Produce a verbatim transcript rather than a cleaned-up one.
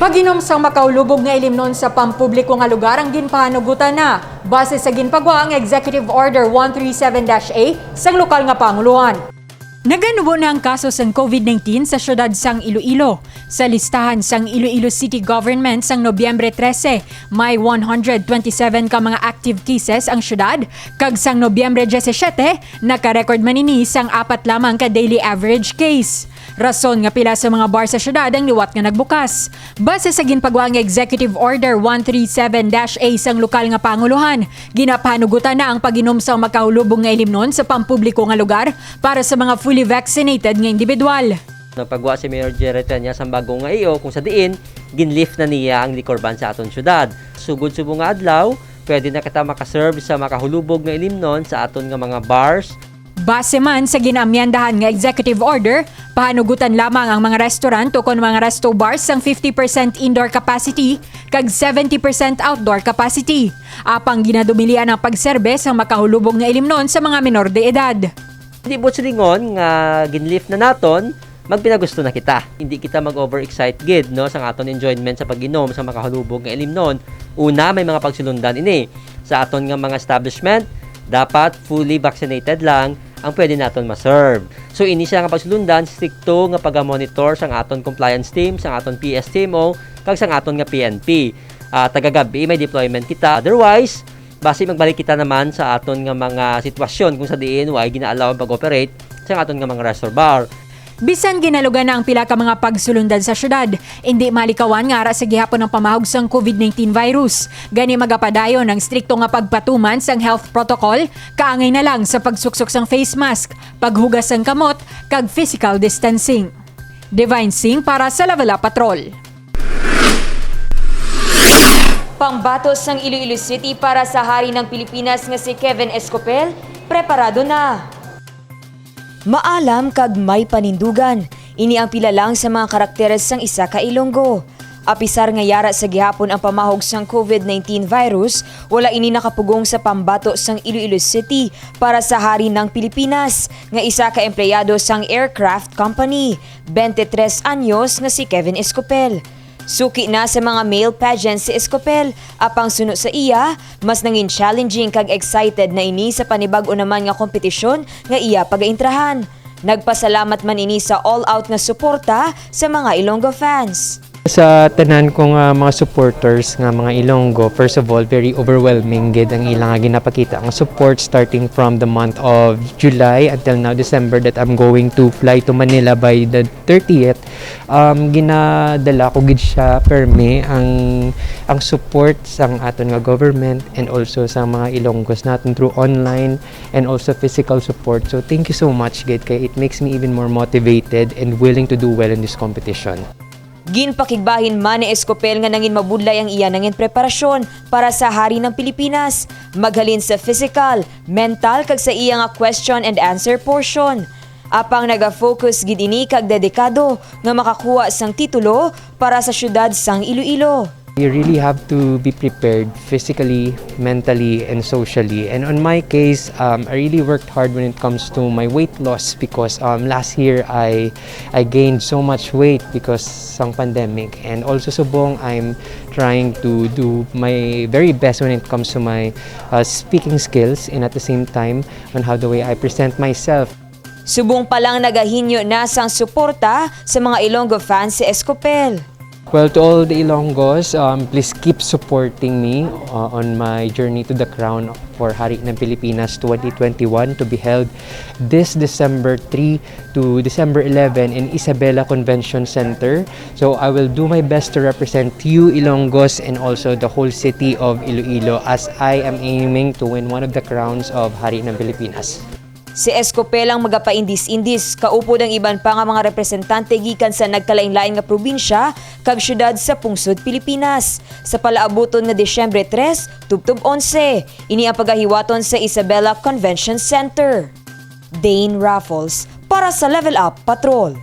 Pag-inom sang makahulubog nga ilimnon sa pampubliko nga lugar ang ginpahanugutan na, base sa ginpagwa ang Executive Order one three seven dash A sang lokal nga pangulohan. Naganubo na ang kaso sang COVID nineteen sa siyudad sang Iloilo. Sa listahan sang Iloilo City Government sang Nobyembre trese, may one hundred twenty-seven ka mga active cases ang siyudad, kag sang Nobyembre disisiete, naka-record man ini sang apat lamang ka daily average case. Rason nga pila sa mga bar sa siyudad ang liwat nga nagbukas. Base sa ginpagwa nga Executive Order one three seven dash A sang lokal nga pangulohan, ginapanugutan na ang pag-inom sa makahulubog nga ilimnon sa pampubliko nga lugar para sa mga fully vaccinated nga individual. Nagpagwa si Mayor Jerry Treñas sang bag-o nga E O kung sa diin ginlift na niya ang liquor ban sa aton syudad. Sugod subong nga adlaw, pwede na kita makaserve sa makahulubog nga ilimnon sa aton nga mga bars. Base man sa ginaamyandahan nga executive order, pahanugutan lamang ang mga restaurant ukon mga resto bars sang fifty percent indoor capacity kag seventy percent outdoor capacity. Apang ginadumilian ang pagserbe sang makahulubog nga ilimnon sa mga menor de edad. Hindi buot silingon nga ginlift na naton, magpinagusto na kita. Hindi kita mag-overexcite gid, no, sang aton enjoyment sa pag-inom sa makahulubog nga ilimnon. Una, may mga pagsulundan ini. Sa aton nga mga establishment, dapat fully vaccinated lang ang pwede naton ma-serve. So, ini siya nga pagsulundan, strikto nga pag-monitor sang aton compliance team, sang aton P S T M O, kag sang aton nga P N P. Ah, taga-gabi, may deployment kita. Otherwise, basi magbalik kita naman sa aton nga mga sitwasyon kung sa diin way gina-allow ang pag-operate sa aton nga mga restaurant bar. Bisan ginalugan na ang pila ka mga pagsulundan sa syudad, indi malikawan nga ara sa gihapon ang pamahog sang COVID nineteen virus. Gani magapadayon ang strikto nga pagpatuman sang health protocol, kaangay na lang sa pagsuksok sang face mask, paghugas sang kamot, kag physical distancing. Divine Singh para sa Level Up Patrol. Pambato sang Iloilo City para sa Hari ng Pilipinas nga si Kevin Escopel, preparado na. Maalam kag may panindugan, ini ang pila lang sa mga karakteres sang isa ka Ilonggo. Apisar nga yara sa gihapon ang pamahog sang COVID nineteen virus, wala ini nakapugong sa pambato sang Iloilo City para sa Hari ng Pilipinas, nga isa ka empleyado sang aircraft company, twenty-tres anyos, nga si Kevin Escopel. Suki na sa mga male pageants si Escopel, apang suno sa iya, mas nangin challenging kag excited na ini sa panibag-o naman nga kompetisyon nga iya pagaintrahan. Nagpasalamat man ini sa all-out nga suporta sa mga Ilonggo fans. Sa tanan ko nga mga supporters nga mga Ilonggo, first of all, very overwhelming gid ang ila nga ginapakita nga support, starting from the month of July until now, December, that I'm going to fly to Manila by the thirtieth. Um, ginadala ko gid siya permi ang, ang support sang aton nga government and also sa mga Ilonggos naton through online and also physical support. So, thank you so much gid, kay it makes me even more motivated and willing to do well in this competition. Ginpakigbahin man ni Escopel nga nangin mabudlay ang iya nangin preparasyon para sa Hari ng Pilipinas, maghalin sa physical, mental, kag sa iya nga question and answer portion. Apang naga-focus gid ini kag dedikado nga makakuha sang titulo para sa siyudad sang Iloilo. You really have to be prepared physically, mentally, and socially. And on my case, um, I really worked hard when it comes to my weight loss because, um, last year I I gained so much weight because sang pandemic. And also subong, I'm trying to do my very best when it comes to my, uh, speaking skills, and at the same time on how the way I present myself. Subong pa lang nagahinyo na sang suporta sa mga Ilonggo fans si Escopel. Well, to all the Ilonggos, um, please keep supporting me, uh, on my journey to the crown for Hari ng Pilipinas twenty twenty-one, to be held this December three to December eleven in Isabela Convention Center. So I will do my best to represent you, Ilonggos, and also the whole city of Iloilo, as I am aiming to win one of the crowns of Hari ng Pilipinas. Si Escopel ang magapaindis-indis, kaupod ang iban pa nga mga representante gikan sa nagkalainlain nga probinsya kag siyudad sa pungsod Pilipinas. Sa palaabuton nga Disyembre tres, tubtob onse, ini ang pagahiwaton sa Isabela Convention Center. Dane Raffles para sa Level Up Patrol.